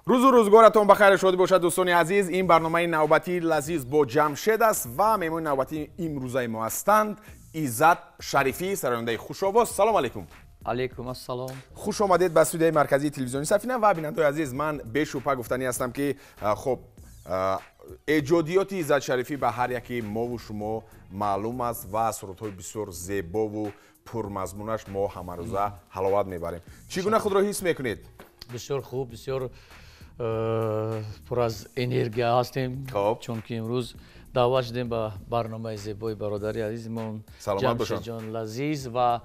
Рӯзу рӯзгоратон ба хайру шодӣ бошад, дӯстони азиз. Ин барномаи навбатии Лазиз бо Ҷамшед аст ва меҳмони навбатии имрӯзаи мо ҳастанд Иззат Шарифӣ, сарояндаи хушовоз. Салом алейкум. Алейкум ассалом. Хуш омадед ба студияи марказии телевизиони Сафина. Ва бинандаои азиз, ман бешубҳа гуфтанӣ ҳастам, ки хуб, эҷодиёти Иззат Шарифӣ ба ҳар яки мову шумо маълум аст ва сурудҳои бисёр зебову пурмазмунаш мо ҳамарӯза ҳаловат мебарем. Чӣ гуна худро ҳис мекунед? Бисёр хуб, бисёр пур аз энергия ҳастем, чунки имрӯз даъват шудем ба барномаи зебои бародари азизмон Ҷамшедҷон Лазиз ва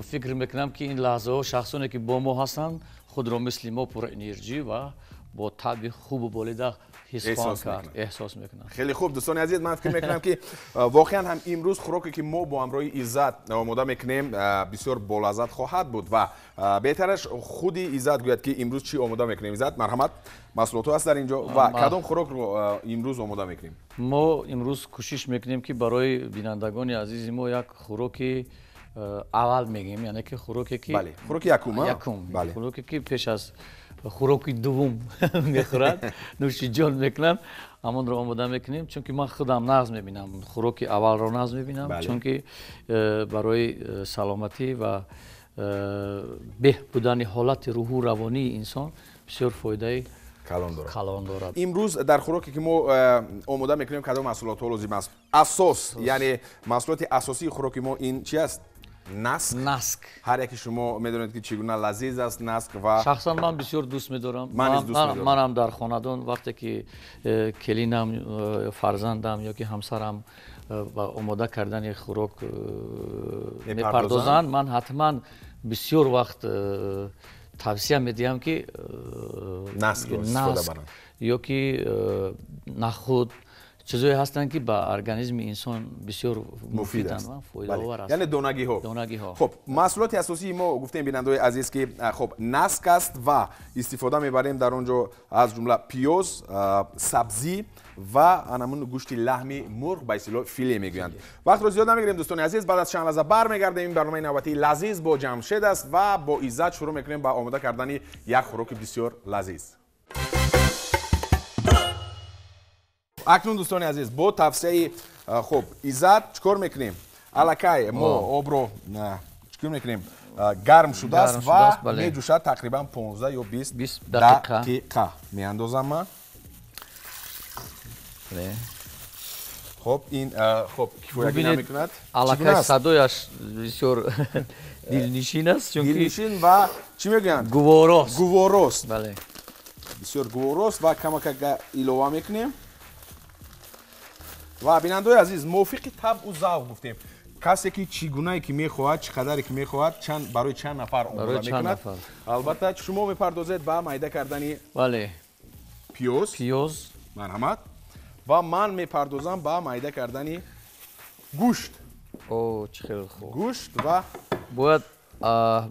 фикр мекунам, ки ин лаҳзаҳо шахсоне, ки бо мо ҳастанд, худро мисли мо пурэнерҷӣ ва бо табъи хубу болида ҳис хоҳанд кард, эҳсос мекунанд. Хеле хуб, дӯстони азиз, ман фикр мекунам, ки воқеан ҳам имрӯз хӯроке, ки мо бо ҳамроҳи Иззат омода мекунем, бисёр болаззат хоҳад буд ва беҳтараш худи Иззат гӯяд, ки имрӯз чӣ омода мекунем. Иззат, марҳамат, маҳсулотҳо аст дар ин ҷо ва кадом хӯрокро имрӯз омода мекунем? Мо имрӯз кӯшиш мекунем, ки барои бинандагони азизи мо як хӯроки аввал мегӯем, яъне ки хӯроке, ки хӯроки якум, якум, хӯроке, ки пеш аз хӯроки дуввум мехӯрад, нӯшиҷон мекунанд, ҳамонро омода мекунем, чунки ман худам нағз мебинам, хӯроки аввалро нағз мебинам, чунки барои саломатӣ ва беҳ будани ҳолати рӯҳу равонии инсон бисёр фоидаи калон дорад. Имрӯз дар хӯроке, ки мо омода мекунем, кадом маҳсулотҳо лозим аст? Асос, яъне маҳсулоти асосии хӯроки мо ин чи аст? Наск. Наск. Ҳар яке шумо медонед, ки чӣ гуна лазиз аст наск ва шахсан ман бисёр дӯст медорам. Ман низ дӯст медорам. Манам дар хонадон вақте ки келинам, фарзандам ё ки ҳамсарам ба омода кардани хӯрок мепардозанд, ман ҳатман бисёр вақт тавсия медиҳам, ки наскро истифода баранд ё ки нахуд, чизҳое ҳастанд, ки ба организми инсон бисёр муфиданд ва фоидаовар ҳастанд. Яъне донагиҳо. Донагиҳо. Хуб, маҳсулоти асосии мо гуфтем, бинандаои азиз, ки хуб, наск аст ва истифода мебарем дар он ҷо аз ҷумла пиёз, сабзӣ ва анамун гӯшти лаҳми мурғ, ба истилоҳ филе мегӯянд. Вақтро зиёд намегирем, дӯстони азиз, баъд аз чанд лаҳза бармегардем. Ин барномаи навбатии Лазиз бо Ҷамшед аст ва бо Иззат шурӯъ мекунем ба омода кардани як хӯроки бисёр лазиз. Акнун, дӯстони азиз, бо тавсияи хуб Иззат чӣ кор мекунем? Аллакай мо обро чӣ кор мекунем? Гарм шудааст ва меҷӯшад тақрибан 15 ё 20 дақиқа. Меандозам ман. Хуб, ин хуб кифоягӣ намекунад. Аллакай садояш бисёр дилнишин аст, чунки дилнишин ва чӣ мегӯянд? Гуворост. Гуворост. Бале. Бисёр гуворост ва камакак илова мекунем. Ва бинандаои азиз, мувофиқи табъу завқ гуфтем, касе ки чӣ гунае ки мехоҳад, чӣ қадаре ки мехоҳад, барои чанд нафар омода мекунад. Албатта шумо мепардозед ба майда кардани пиёз. Пиёз. Марҳамат. Ва ман мепардозам ба майда кардани гӯшт. О, чӣ хеле хуб. Гӯшт ва бояд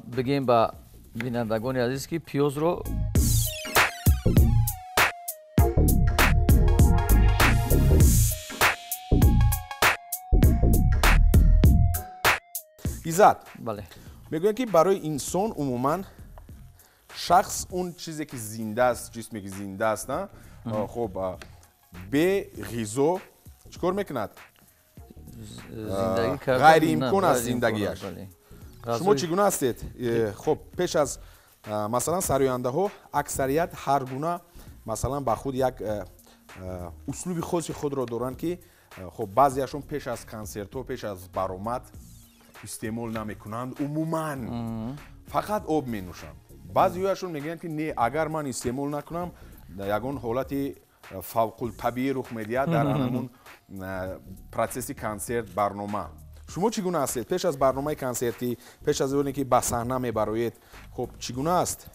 бигем ба бинандагони азиз, ки пиёзро Иззат, бале, мегӯянд, ки барои инсон умуман шахс он чизе, ки зинда аст, ҷисме, ки зинда аст, хуб, бе ғизо чӣ кор мекунад? Ғайриимкон аст зиндагиаш. Шумо чӣ гуна ҳастед? Хуб, пеш аз масалан сарояндаҳо аксарият ҳар гуна масалан ба худ як услуби хоси худро доранд, ки хуб, баъзеашон пеш аз консертҳо, пеш аз баромад истеъмол намекунанд, умуман фақат об менӯшанд. Баъзеҳояшон мегӯянд, ки не, агар ман истеъмол накунам, ягон ҳолати фавқултабиӣ рух медиҳад дар ҳамун процесси консерт, барнома. Шумо чӣ гуна ҳастед? Пеш аз барномаи консертӣ, пеш аз оне ки ба саҳна мебароед, хуб, чӣ гуна аст?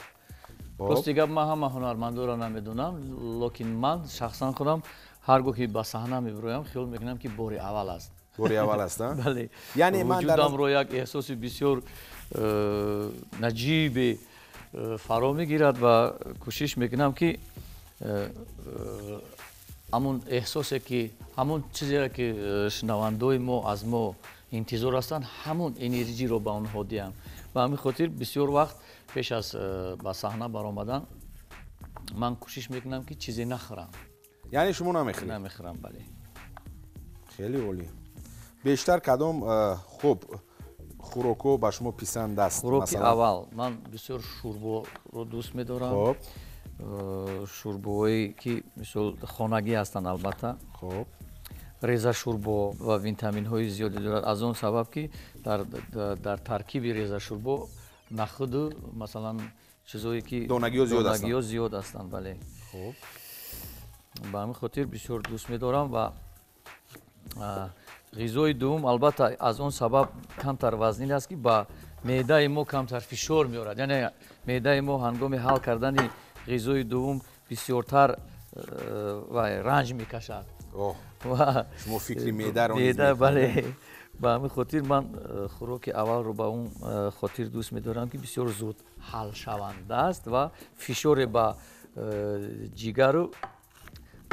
Рости гап, ман ҳама ҳунармандоро намедонам, лекин ман шахсан худам ҳар гоҳ ки ба саҳна мебароям, хиёл мекунам, ки бори аввал аст. Бори аввал аст, бале. Яъне ман вуҷудамро як эҳсоси бисёр наҷибе фаро мегирад ва кӯшиш мекунам, ки ҳамун эҳсосе, ки ҳамун чизеро, ки шунавандаои мо аз мо интизор ҳастанд, ҳамун энерҷиро ба онҳо диҳам. Ба ҳамин хотир бисёр вақт пеш аз ба саҳна баромадан Ман кӯшиш мекунам, ки чизе нахӯрам. Яъне шумо намехӯред? Намехӯрам, бале. Хеле олӣ. Бештар кадом хуб хӯрокҳо ба шумо писанд аст? Хӯроки аввал ман бисёр шӯрборо дӯст медорам. Хуб. Шӯрбоҳое ки мисол хонагӣ ҳастанд, албатта. Хуб. Реза шӯрбо ва витаминҳои зиёде дорад, аз он сабаб ки дар таркиби реза шӯрбо нахӯду масалан чизое ки донагиҳо зиёд ҳастанд. Донагиҳо зиёд ҳастанд, бале. Хуб. Ба ҳамин хотир бисёр дӯст медорам. Ва ғизои дуюм албатта аз он сабаб камтар вазнин аст, ки ба меъдаи мо камтар фишор меорад. Яъне меъдаи мо ҳангоми ҳал кардани ғизои дуюм бисёртар ранҷ мекашад. Шумо фикри меъдаро бале. Ба ҳамин хотир ман хӯроки аввалро ба он хотир дӯст медорам, ки бисёр зуд ҳалшаванда аст ва фишоре ба ҷигару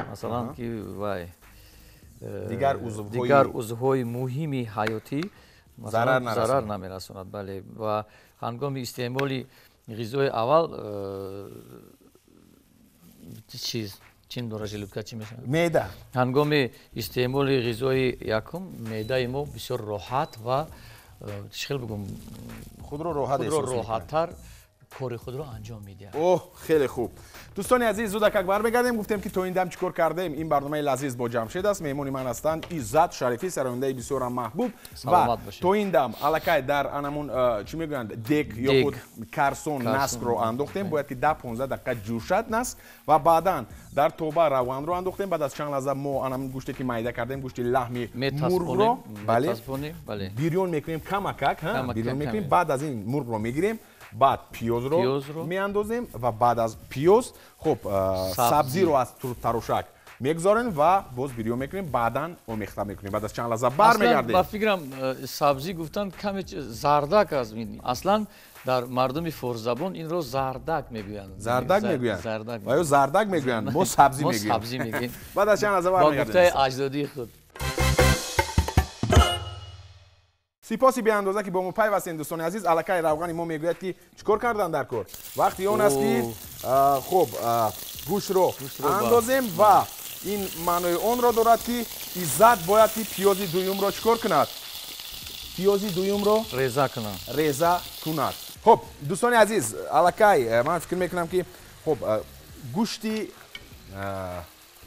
масалан ки вай дигар узвҳои муҳими ҳаётӣ зарар намерасонад. Бале. Ва ҳангоми истеъмоли ғизои аввал чиз чин дора желудка чӣ мешавад? Меъда. Ҳангоми истеъмоли ғизои якум меъдаи мо бисёр роҳат ва чӣ хел бигӯм, худро роҳат эҳсос мекунад, роҳаттар кори худро анҷом медиҳад. Оҳ, хеле хуб. Дӯстони азиз, зудакак бармегардем. Гуфтем ки то ин дам чӣ кор кардем. Ин барномаи лазиз бо Ҷамшед аст. Меҳмони ман ҳастанд Иззат Шарифӣ, сарояндаи бисёрам маҳбуб. Ва то ин дам аллакай дар анамун чӣ мегӯянд, дек ё худ карсон наскро андохтем. Бояд ки 10-15 дақиқа ҷӯшад наск ва баъдан дар тоба равғанро андохтем. Баъд аз чанд лаҳза мо анамун гӯште ки майда кардем, гӯшти лаҳми мурғро, бале, бирён мекунем камакак, бирён мекунем. Баъд аз ин мурғро мегирем, баъд пиёзро меандозем ва баъд аз пиёз хуб сабзиро аз тарошак мегузорем ва боз бирён мекунем, баъдан омехта мекунем. Баъд аз чанд лаҳза бармегардем. Ба фикрам сабзӣ гуфтан каме зардак аст. Аслан дар мардуми форсзабон инро зардак мегӯянд. Зардак мегӯянд ва ё зардак мегӯянд, мо сабзӣ мегӯем. Сабзӣ мегӯем. Баъд аз чанд лаҳза бармегардем. Бо гуфтаи аҷдодии худ. Сипоси беандоза ки бо мо пайвастем, дӯстони азиз. Аллакай равғани мо мегӯяд ки чӣ кор кардан дар кор. Вақти он аст ки хуб гӯштро андозем ва ин маънои онро дорад ки Иззат бояд ки пиёзи дуюмро чӣ кор кунад? Пиёзи дуюмро реза кунад. Реза кунад. Хуб, дӯстони азиз, аллакай ман фикр мекунам ки хуб гӯшти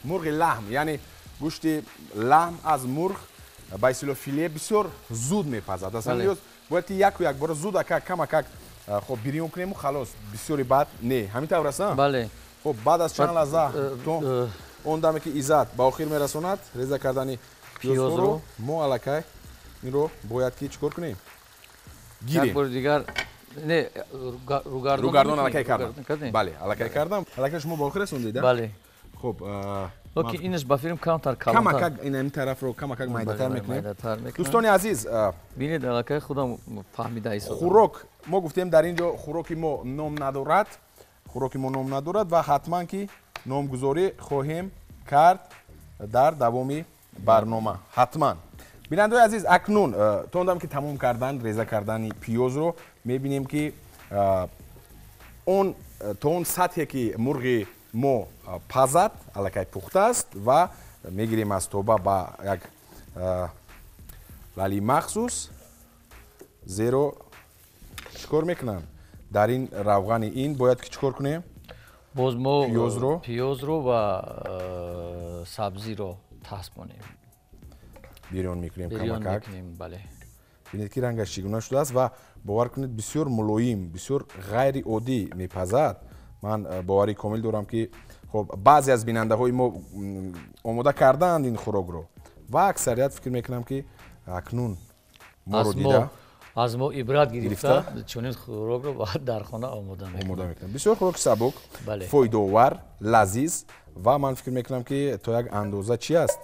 мурғи лаҳм, яъне гӯшти лаҳм аз мурғ ба истилоҳ филе бисёр зуд мепазад. Аслан ёз бояд ки яку якбора зуд акак камакак хуб бирён кунему халос, бисёри баъд не. Ҳамин тавр аст? Бале. Хуб, баъд аз чанд лаҳза то он даме ки Иззат ба охир мерасонад реза кардани пиёзро, мо аллакай инро бояд ки чӣ кор кунем? Гирем. Як бори дигар не, ругардон аллакай кардам. Бале, аллакай кардам. Аллакай шумо ба охир расондед? Бале. Хуб, лекин инаш ба филм камтар калонтар. Камакак ин тарафро камакак майдатар мекунем. Дӯстони азиз, бинед аллакай худам фаҳмида истодам. Хӯрок, мо гуфтем дар ин ҷо хӯроки мо ном надорад. Хӯроки мо ном надорад ва ҳатман ки номгузорӣ хоҳем кард дар давоми барнома. Ҳатман. Бинандаои азиз, акнун то он дам ки тамом кардан, реза кардани пиёзро мебинем ки он то он сатҳе ки мурғи мо пазад, аллакай пухта аст ва мегирем аз тоба ба як лали махсус, зеро чӣ кор мекунанд? Дар ин равғани ин бояд ки чӣ кор кунем? Боз мо пиёзро ва сабзиро таспонем. Бирён мекунем камакак. Бале. Бинед ки рангаш чӣ гуна шудааст ва бовар кунед бисёр мулоим, бисёр ғайриоддӣ мепазад. Ман боварии комил дорам ки хуб баъзе аз бинандаҳои мо омода кардаанд ин хӯрокро ва аксарият фикр мекунам ки акнун моро дида аз мо ибрат гирифта чунин хӯрокро бояд дар хона омода мекунанд. Бисёр хӯроки сабук, фоидаовар, лазиз ва ман фикр мекунам ки то як андоза чи аст.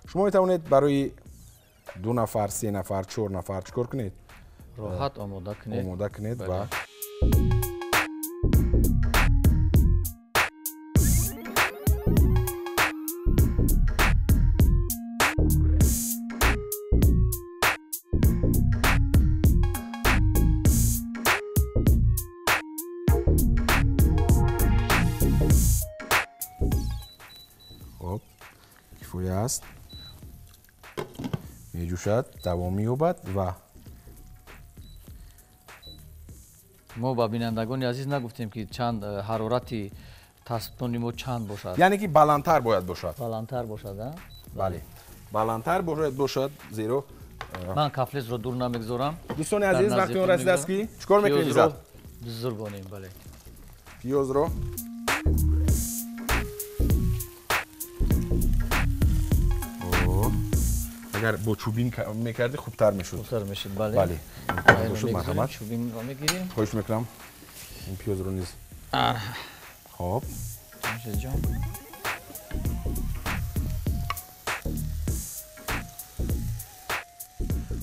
Шумо метавонед барои 2 нафар, 3 нафар, 4 нафар чӣ кор кунед? Роҳат омода кунед. Омода кунед ва Кифоя аст. Меҷӯшад, давом меёбад ва мо ба бинандагони азиз нагуфтем ки чанд ҳарорати тасбдони мо чанд бошад. Яъне ки баландтар бояд бошад. Баландтар бошад, а? Бале. Баландтар бояд бошад, зеро ман кафлезро дур намегузорам. Дӯстони азиз, вақти он расидааст ки чӣ кор мекунем Иззат? Бизургонем, бале. Пиёзро агар бо чӯбин мекардӣ хубтар мешуд. Хубтар мешуд, бале. Бале. Марҳамат. Чӯбинро мегирем. Хоҳиш мекунам. Ин пиёзро низ. Хоб. Ҷон.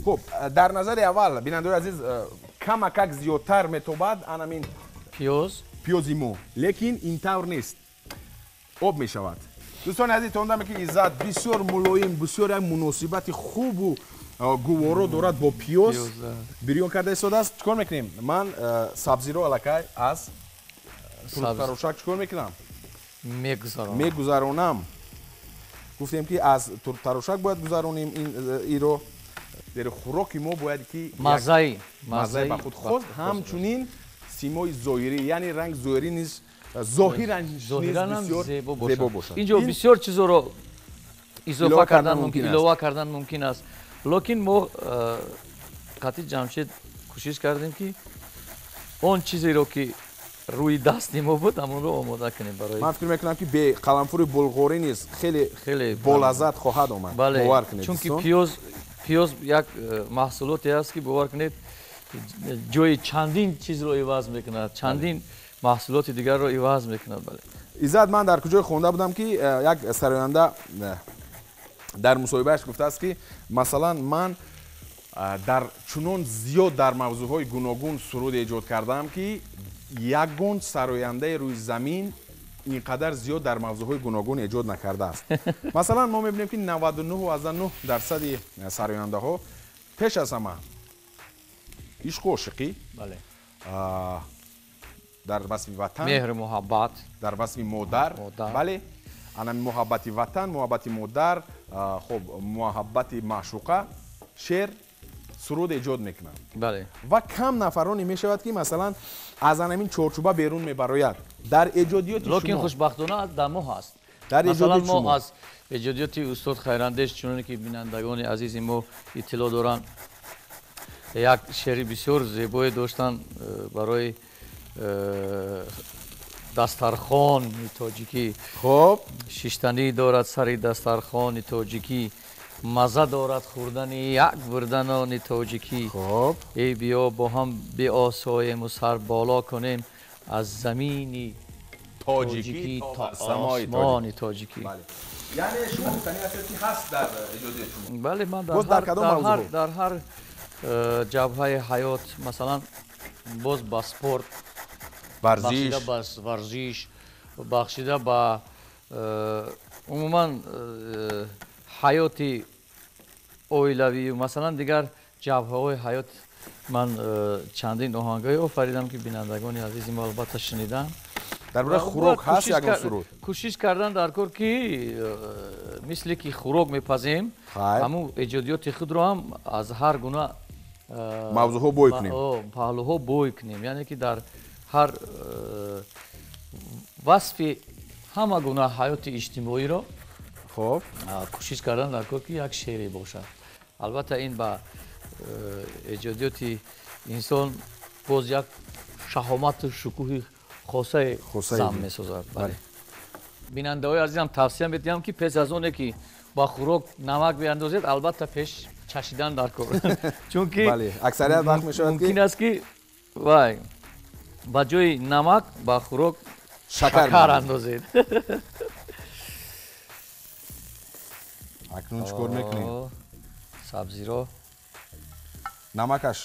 Хуб, дар назари аввал бинандаои азиз камакак зиёдтар метобад анамин пиёзи мо, лекин ин тавр нест. Об мешавад. Дӯстони азиз, то он даме ки Иззат бисёр мулоим, бисёр як муносибати хубу гуворо дорад бо пиёз, бирён карда истодааст. Чӣ кор мекунем? Ман сабзиро аллакай аз турбтарошак чӣ кор мекунам? Мегузаронам. Гуфтем ки аз турбтарошак бояд гузаронем инро. Зеро хӯроки мо бояд ки маззаи ба худ хос, ҳамчунин симои зоҳирӣ, яъне ранг зоҳирӣ низ зоҳиран бисёр зебо бошад. Инҷо бисёр чизоро изофа кардан мумкин, илова кардан мумкин аст. Лекин мо қатъи Ҷамшед кӯшиш кардем ки он чизеро ки рӯи дасти мо буд, ҳамонро омода кунем барои. Ман фикр мекунам ки бе қаламфури булғорӣ низ хеле болаззат хоҳад омад. Бовар кунед. Чунки пиёз як маҳсулоте аст ки бовар кунед ҷои чандин чизро иваз мекунад, чандин маҳсулоти дигарро иваз мекунад. Бале. Иззат, ман дар куҷое хонда будам ки як сароянда дар мусоҳибааш гуфтааст ки масалан ман дар чунон зиёд дар мавзӯъҳои гуногун суруд эҷод кардам ки ягон сарояндаи рӯи замин ин қадар зиёд дар мавзӯъҳои гуногун эҷод накардааст. Масалан мо мебинем ки 99.9% сарояндаҳо пеш аз ҳама ишқу ошиқӣ, дар васфи ватан, меҳру муҳаббат, дар васфи модар, бале, ана муҳаббати ватан, муҳаббати модар, хоб муҳаббати маъшуқа шеър суруд эҷод мекунанд. Ва кам нафароне мешавад ки масалан аз анамин чорчӯба берун мебарояд. Дар эҷодиёти шумо, лекин хушбахтона дар мо ҳаст. Масалан мо аз эҷодиёти устод Хайрандеш, чуноне ки бинандагони азизи мо иттилоъ доранд, як шеъри бисёр зебое доштанд барои дастархони тоҷикӣ. Хоб, шиштанӣ дорад сари дастархони тоҷикӣ, маза дорад хӯрдани як бурданони тоҷикӣ. Хоб, эй биё бо ҳам биосоему сар боло кунем аз замини тоҷикӣ то осмони тоҷикӣ. Яъне шумо гуфтанӣ ҳастед ки ҳаст дар эҷодиёти шумо? Бале, ман дар ҳар ҷабҳаи ҳаёт, масалан боз ба спорт, варзиш, бахшида ба варзиш, бахшида ба умуман ҳаёти оилавӣ, масалан дигар ҷабҳаҳои ҳаёт ман чандин оҳангҳое офаридам ки бинандагони азизи мо албатта шуниданд. Дар бораи хӯрок ҳаст ягон суруд? Кӯшиш кардан дар кор ки мисле ки хӯрок мепазем, ҳамун эҷодиёти худро ҳам аз ҳар гуна мавзӯъҳо бой кунем, паҳлӯҳо бой кунем, яъне ки дар ҳар васфи ҳама гуна ҳаёти иҷтимоиро хоб кӯшиш кардан дар кор ки як шеъре бошад. Албатта ин ба эҷодиёти инсон боз як шаҳомату шукӯҳи хосаи зам месозад. Бале. Бинандаҳои азизам, тавсия медиҳам ки пеш аз оне ки ба хӯрок намак биандозед, албатта пеш чашидан дар кор. Чунки аксарият вақт мешавад ки мумкин аст ки вай ба ҷои намак ба хӯрок шакар андозед. Акнун чӣ кор мекунем? Сабзиро намакаш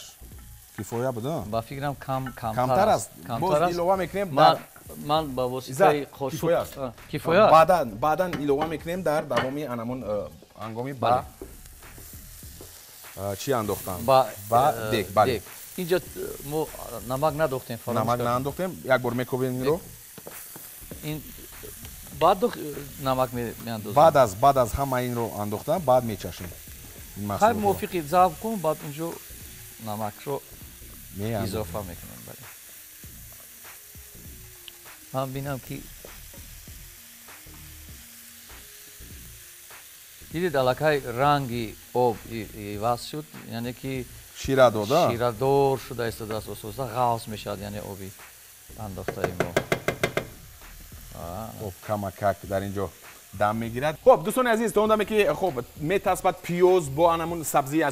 кифоя буд? Ба фикрам камтар аст. Боз илова мекунем. Ман ба воситаи қошуқ кифоя аст. Баъдан илова мекунем дар давоми анамон ҳангоми ба чӣ андохтан? Ба дег. Бале. Инҷо мо намак надохтем, намак наандохтем. Як бор мекобем инро. Ин Баъд намак меандозем. Баъд аз ҳама инро андохтан баъд мечашем. Хай мувофиқи завқ кун, баъд унҷо намакро изофа мекунем. Бале. Ман бинам ки дидед аллакай ранги об иваз шуд, яъне ки шира дода, ширадор шуда истодааст, ососа ғафз мешавад, яъне оби андохтаи мо. Хоб, камакак дар инҷо дам мегирад. Хоб, дӯстони азиз, то он даме ки хоб метаспад пиёз бо анамун сабзӣ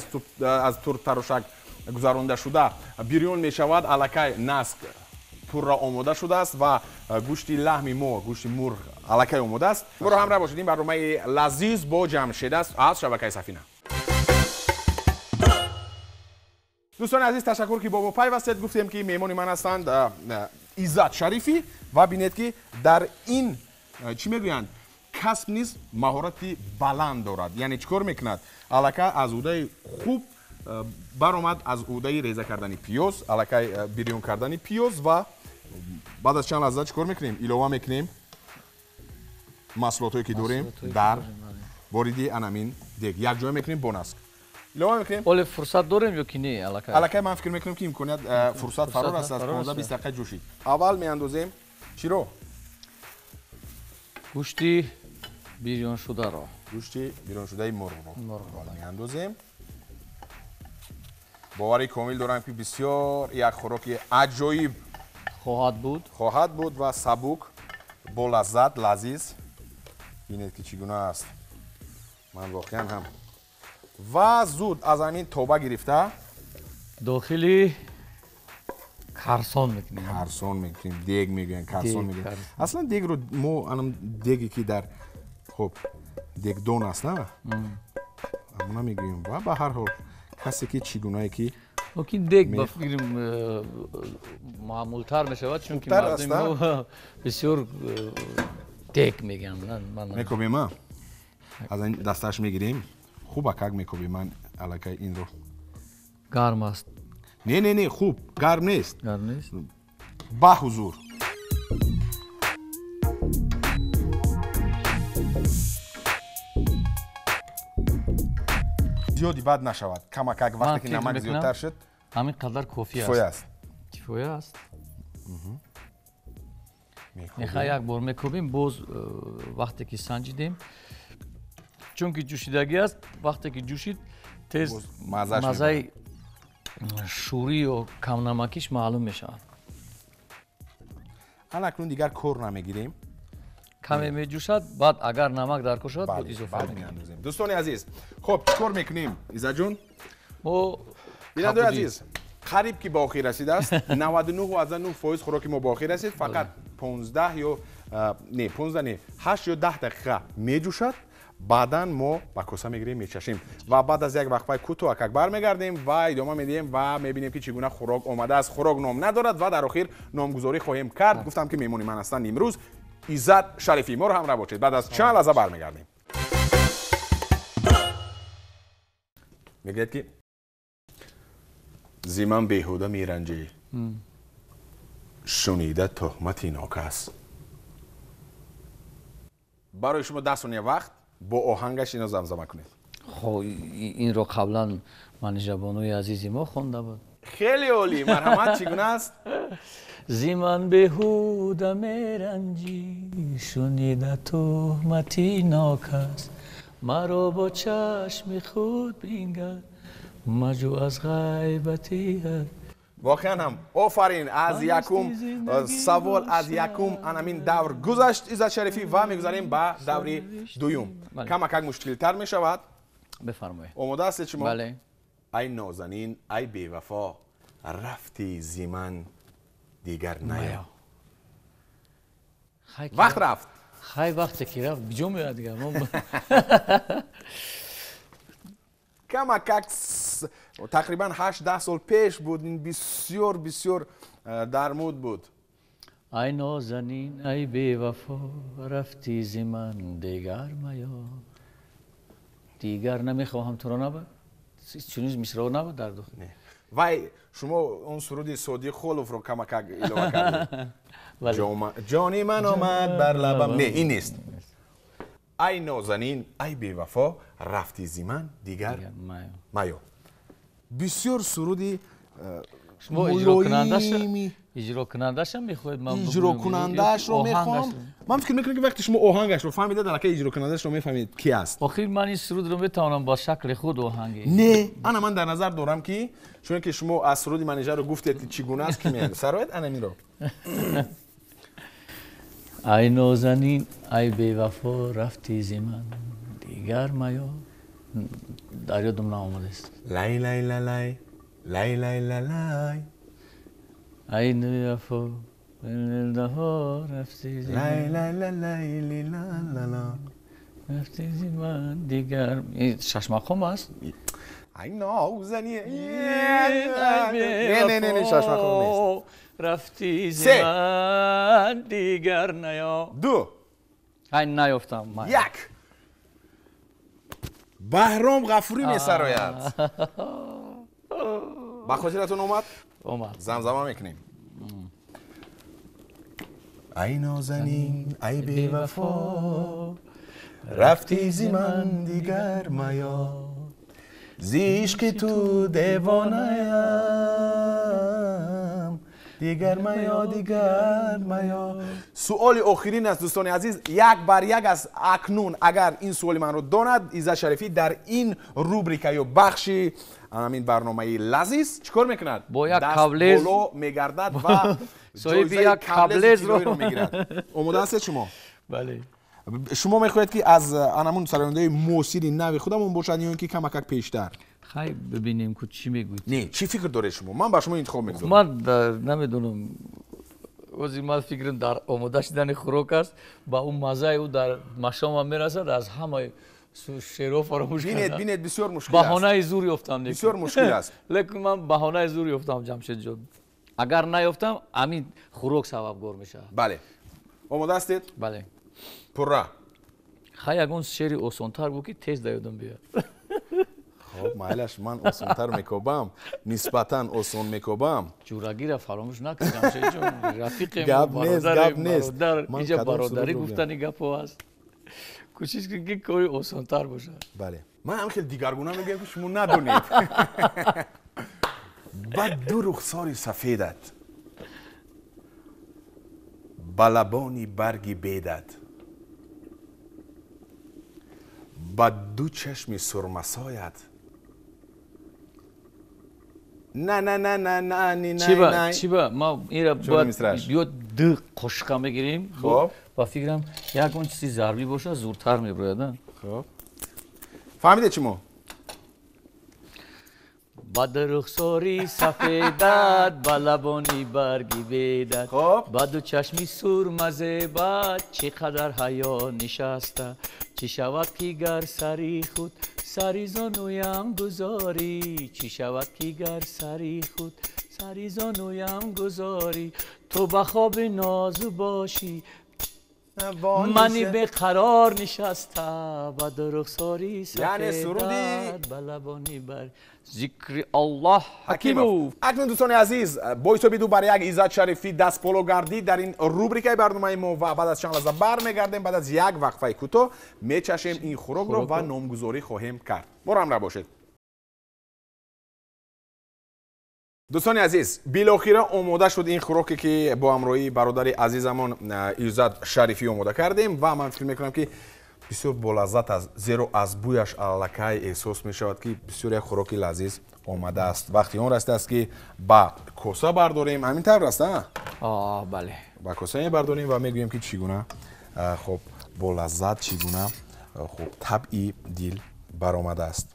аз туртарошак гузаронда шуда бирён мешавад, аллакай наск пурра омода шудааст ва гӯшти лаҳми мо, гӯшти мурғ аллакай омода аст. Моро ҳамроҳ бошед, ин барномаи лазиз бо Ҷамшед аст аз шабакаи Сафина. Дӯстони азиз, ташаккур ки бо мо пайвастед. Гуфтем ки меҳмони ман ҳастанд Иззат Шарифӣ ва бинед ки дар ин чӣ мегӯянд, касб низ маҳорати баланд дорад. Яъне чӣ кор мекунад? Аллакай аз ӯдаи хуб баромад, аз ӯдаи реза кардани пиёз, аллакай бирён кардани пиёз ва баъд аз чанд лаҳза чӣ кор мекунем? Илова мекунем маҳсулотое ки дорем дар вориди анамин дег, якҷоя мекунем бо наск. Илова мекунем. Оле фурсат дорем ё ки не? Аллакай аллакай ман фикр мекунам ки имконият фурсат фаро расад, 15-20 дақиқа ҷӯшид. Аввал меандозем чиро? Гӯшти бирёншударо. Гӯшти бирёншудаи мурғро меандозем. Бовари комил дорам ки бисёр як хӯроки аҷоиб хоҳад буд ва сабук, бо лаззат, лазиз. Бинед ки чӣ гуна аст. Ман воқеан ҳам ва зуд аз ҳамин тоба гирифта дохили карсон мекунем. Карсон мекунем, дег мегӯянд, карсон мегӯянд. Аслан дегро мо анам деге ки дар хоб дегдон аст, на? Амона мегӯем ва ба ҳар ҳол касе ки чӣ гунае ки лекин дег ба фикрам маъмултар мешавад, чунки мардуми мо бисёр дег мегӯянд. Мекобем, аз ин дасташ мегирем. Хуб акак мекобем. Ман аллакай инро гарм аст. Не, не, не, хуб гарм нест. Гарм нест. Ба ҳузур. Зиёди бад нашавад. Камакак вақте ки намак зиёдтар шуд, ҳамин қадар кофӣ аст. Кифоя аст. Мехоҳ як бор мекобем, боз вақте ки санҷидем, чунки ҷӯшидагӣ аст, вақте ки ҷӯшид тез маззаи шӯрӣ ё камнамакиш маълум мешавад. Ана акнун дигар кор намегирем. Каме меҷӯшад, баъд агар намак дар кор шавад, боз изофа мекунем. Дӯстони азиз, хоб чӣ кор мекунем, Иззатҷон? Мо бинандои азиз, қариб ки ба охир расидааст. 99.9% хӯроки мо ба охир расид. Фақат 15 ё не, 15 не, 8 ё 10 дақиқа меҷӯшад. Баъдан мо ба коса мегирем, мечашем ва баъд аз як вақфаи кӯтоҳ акак бармегардем ва идома медиҳем ва мебинем ки чӣ гуна хӯрок омадааст. Хӯрок ном надорад ва дар охир номгузорӣ хоҳем кард. Гуфтам ки меҳмони ман ҳастанд имрӯз Иззат Шарифӣ. Моро ҳамроҳ бошед. Баъд аз чанд лаҳза бармегардем. Мегӯяд ки зи ман беҳуда меранҷӣ, шунида туҳмати нокас. Барои шумо 10 сония вақт, бо оҳангаш ино замзама кунед. Хо, инро қаблан манижабонуи азизи мо хонда буд. Хеле олӣ, марҳамат, чӣ гуна аст? Зи ман беҳуда меранҷӣ, шунида туҳмати нокас, маро бо чашми худ бингар, маҷӯ аз ғайбати ҳар. Воқеан ҳам офарин. Аз якум савол, аз якум анамин давр гузашт Иззат Шарифӣ ва мегузарем ба даври дуюм. Камакак мушкилтар мешавад. Бифармоед. Омода ҳастед шумо? Бале. Ай нозанин, ай бевафо, рафти зи ман дигар наё. Вақт рафт. Хай вақте ки рафт, биҷо меояд дигар. Камакак тақрибан 8-10 сол пеш буд. Ин бисёр бисёр дармуд буд. Ай нозанин, ай бевафо, рафти зи ман дигар маё. Дигар намехоҳам туро набад. Чунин мисраъ набуд дар дохил. Вай, шумо он суруди Содиқ Холовро камакак илова кардед. Ҷони ман омад бар лабам. Не, ин нест. Ай нозанин, ай бевафо, рафти зи ман дигар маё. Бисёр суруди шумо иҷрокунандаашам мехоҳед? Ман иҷрокунандаашро мехоҳам. Ман фикр мекунам ки вақте шумо оҳангашро фаҳмидед, аллакай иҷрокунандаашро мефаҳмед ки аст. Охир ман ин сурудро метавонам бо шакли худ оҳанги. Не, ана ман дар назар дорам ки чунки шумо аз суруди манижаро гуфтед ки чӣ гуна аст ки сароед ана инро. Ай нозанин, ай бевафо, рафти зи ман дигар маё. Дар ёдам наомадааст. Лай лай ла лай, лай лай ла лай. Ай бевафо, рафти зи ман. Лай лай ла лай ли ла ла ла. Рафти зи ман дигар. Шашмақом аст? Ай нозанин. Не не не, шашмақом нест. Рафти зи ман дигар наё. Ду. Ай наёфтам. Як. Баҳром Ғафурӣ месарояд. Ба хотиратон омад? Омад. Замзама мекунем. Ай нозанин, ай бевафо, рафти зи ман дигар маё. Зи ишқи ту девонаям, дигар маё, дигар маё. Суоли охирин аст, дӯстони азиз. Як бар як аст. Акнун агар ин суоли манро донад, Иззат Шарифӣ дар ин рубрика ё бахши ҳамин барномаи лазиз чӣ кор мекунад? Бо як каблез боло мегардад ва соҳиби як каблезро мегирад. Омода ҳастед шумо? Бале. Шумо мехоҳед ки аз анамун сарояндаҳои муосири нави худамон бошад ё ин ки камакак пештар? Хай бибинем ку чӣ мегӯед. Не, чӣ фикр доред шумо? Ман ба шумо интихоб мегузорам. Ман намедонам. Ози ман фикрам дар омода шудани хӯрок аст, ба ӯ маззаи ӯ дар машомам мерасад, аз ҳамаи шеърҳо фаромӯш кардам. Бинед, бинед, бисёр мушкил аст. Баҳонаи зур ёфтам. Бисёр мушкил аст. Лекин ман баҳонаи зур ёфтам, Ҷамшедҷон. Агар наёфтам, ҳамин хӯрок сабабгор мешавад. Бале. Омода ҳастед? Бале. Пурра. Хай ягон шеъри осонтар гӯ ки тез дар ёдам биёяд. Хоб, майлаш, ман осонтар мекобам, нисбатан осон мекобам. Ҷурагиро фаромӯш накун, Ҷамшедҷон. Рафиқем, гап нест, гап нест. Инҷа бародарӣ гуфтани гапҳо аст. Кӯшиш кун ки кори осонтар бошад. Бале. Ман ҳам хеле дигаргуна мегӯям ки шумо надонед. Ба ду рухсори сафедат, ба лабони барги бедат, ба ду чашми сурмасоят. На на на на на ни на на. Чӣ ба? Ма инро бояд биё ду қошиқа мегирем. Хоб. Ба фикрам ягон чизи зарбӣ бошад, зудтар мебарояд. Хоб. Фаҳмидед шумо? Ба ду рухсори сафедат, ба лабони барги бедат, ба ду чашми сурмазебат, чӣ қадар ҳаё нишаста, чӣ шавад ки гар сари худ сари зонуям гузорӣ, чӣ шавад ки гар сари худ сари зонуям гузорӣ, ту ба хоби нозу бошӣ, мани беқарор нишаста, ба ду рухсори сафедат, ба лабони бар зикри Аллоҳ Ҳакимов. Акнун дӯстони азиз, бо ҳисоби 2 бар 1 Иззат Шарифӣ дастболо гардид дар ин рубрикаи барномаи мо ва баъд аз чанд лаҳза бармегардем. Баъд аз як вақфаи кӯтоҳ мечашем ин хӯрокро ва номгузорӣ хоҳем кард. Бо ҳамроҳ бошед. Дӯстони азиз, билохира омода шуд ин хӯроке ки бо ҳамроҳии бародари азизамон Иззат Шарифӣ омода кардем ва ман фикр мекунам ки бисёр болаззат аст, зеро аз бӯяш аллакай эҳсос мешавад ки бисёр як хӯроки лазиз омадааст. Вақти он расидааст ки ба коса бардорем. Ҳамин тавр аст, а? Бале. Ба коса мебардорем ва мегӯем ки чӣ гуна хоб болаззат, чӣ гуна хоб табъи дил баромадааст.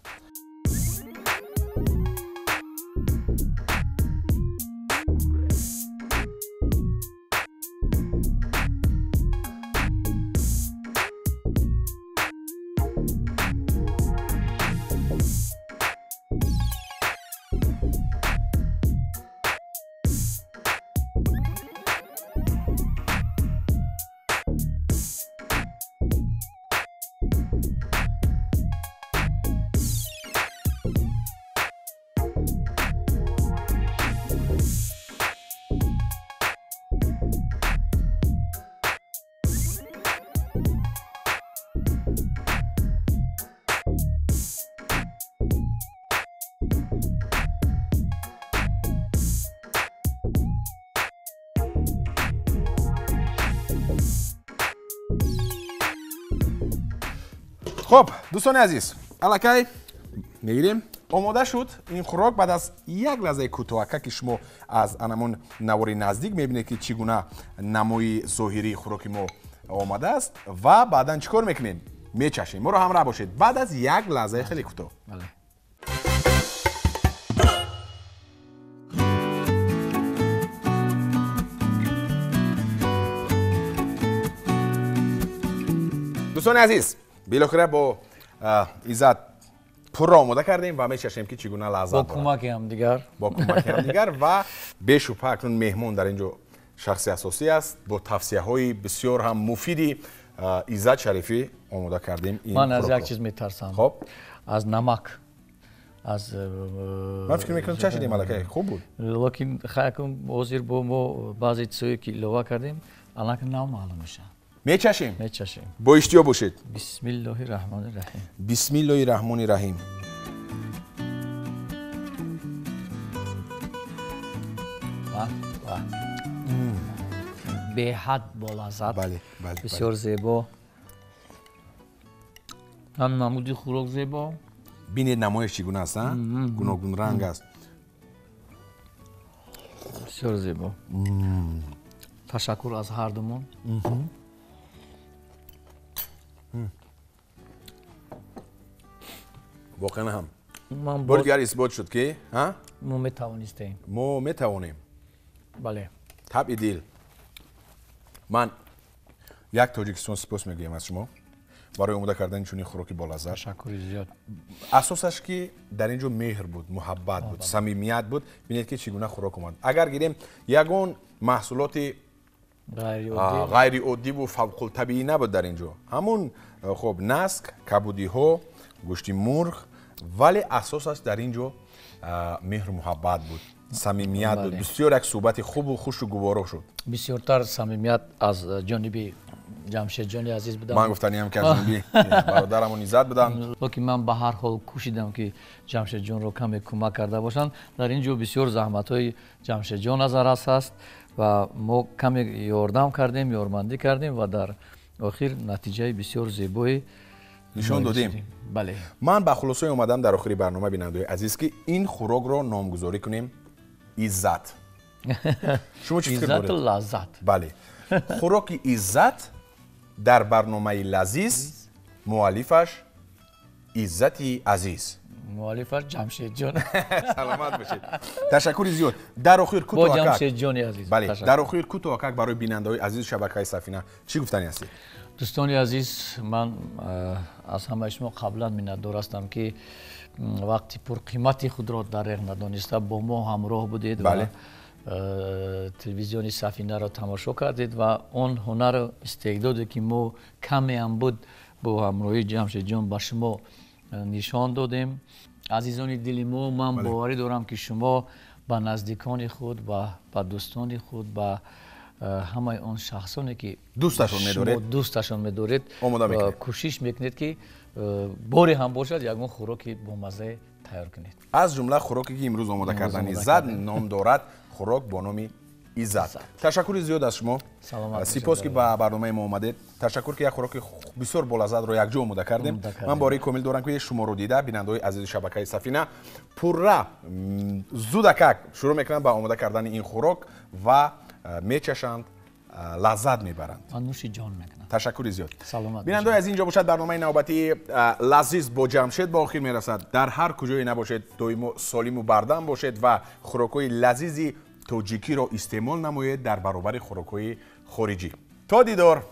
Хуб, дӯстони азиз, аллакай мегирем. Омода шуд ин хӯрок. Баъд аз як лаҳзаи кӯтоҳака, ки шумо аз анамон навори наздик мебинед, ки чӣ гуна намои зоҳирии хӯроки мо омадааст, ва баъдан чӣ кор мекунем? Мечашем. Моро ҳамроҳ бошед баъд аз як лаҳзаи хеле кӯтоҳ. Дӯстони азиз, билохира бо Иззат пурра омода кардем ва мечашем, ки чӣ гуна лаззат дорад. Бо кӯмаки ҳамдигар. Бо кӯмаки ҳамдигар ва бешубҳа акнун меҳмон дар ин ҷо шахси асосӣ аст. Бо тавсияҳои бисёр ҳам муфиди Иззат Шарифӣ омода кардем ин. Ман аз як чиз метарсам. Хоб. Аз намак. Аз ман фикр мекунам чашидем, аллакай хуб буд. Лекин хайкум ҳозир бо мо баъзе чизҳое ки илова кардем, аллакай нав маълум мешавад. Мечашем? Мечашем. Бо иштиҳо бошед. Бисмиллоҳи раҳмони раҳим. Бисмиллоҳи раҳмони раҳим. Беҳад болаззат. Бисёр зебо. Ҳам намуди хӯрок зебо. Бинед намояш чӣ гуна аст, гуногунранг аст. Бисёр зебо. Ташаккур аз ҳардумон. Воқеан ҳам бори дигар исбот шуд, ки мо метавонистем. Мо метавонем. Бале. Табъи дил. Ман як Тоҷикистон сипос мегӯям аз шумо барои омода кардани чунин хӯроки болаззат. Ташаккури зиёд. Асосаш ки дар ин ҷо меҳр буд, муҳаббат буд, самимият буд. Бинед, ки чӣ гуна хӯрок омад. Агар гирем ягон маҳсулоти ғайриоддиву фавқултабиӣ набуд дар ин ҷо. Ҳамун хоб наск, кабудиҳо, гӯшти мурғ, вале асосаш дар ин ҷо меҳру муҳаббат буд, самимият буд. Бисёр як суҳбати хубу хушу гуворо шуд. Бисёртар самимият аз ҷониби Ҷамшедҷони азиз будам. Ман гуфтаниям, ки аз ҷониби бародарамон Иззат будам. Лекин ман ба ҳар ҳол кӯшидам, ки Ҷамшедҷонро каме кӯмак карда бошам. Дар ин ҷо бисёр заҳматҳои Ҷамшедҷон назаррас аст ва мо каме ёрдам кардем, ёрмандӣ кардем ва дар охир натиҷаи бисёр зебое нишон додем. Бале. Ман ба хулосае омадам дар охири барнома, бинандаои азиз, ки ин хӯрокро номгузорӣ кунем Иззат. Шумо чӣ фикр доред? Иззату лаззат. Бале. Хӯроки Иззат дар барномаи Лазиз, муаллифаш Иззати азиз. Муаллифаш Ҷамшедҷон. Саломат бошед. Ташаккури зиёд. Дар охир кӯтоҳ бо Ҷамшедҷони азиз. Бале, дар охир кӯтоҳакак барои бинандаҳои азизи шабакаи Сафина чӣ гуфтанӣ ҳастед? Дӯстони азиз, ман аз ҳамаи шумо қаблан миннатдор ҳастам, ки вақти пурқимати худро дареғ надониста бо мо ҳамроҳ будед ва телевизиони Сафинаро тамошо кардед ва он ҳунару истеъдоде, ки мо камеам буд, бо ҳамроҳии Ҷамшедҷон ба шумо нишон додем. Азизони дили мо, ман боварӣ дорам, ки шумо ба наздикони худ, ба дӯстони худ, ба ҳамаи он шахсоне, ки дӯсташон медоред, кӯшиш мекунед, ки боре ҳам бошад ягон хӯроки бомаззае тайёр кунед. Аз ҷумла хӯроке, ки имрӯз омода кардан Иззат ном дорад, хӯрок бо номи Иззат. Ташаккури зиёд аз шумо. Сипос, ки ба барномаи мо омадед. Ташаккур, ки як хӯроки бисёр болаззатро якҷо омода кардем. Ман бораи комил дорам, ки шуморо дида бинандаҳои азизи шабакаи Сафина пурра зудакак шурӯъ мекунанд ба омода кардани ин хӯрок ва мечашанд, лаззат мебаранд. Ва нӯши ҷон мекунанд. Ташаккури зиёд. Саломат. Бинандаҳои аз ин ҷо бошад барномаи навбатии Лазиз бо Ҷамшед ба охир мерасад. Дар ҳар куҷое набошед, доимо солиму бардам бошед ва хӯрокҳои лазизи тоҷикиро истеъмол намоед дар баробари хӯрокҳои хориҷӣ. То дидор.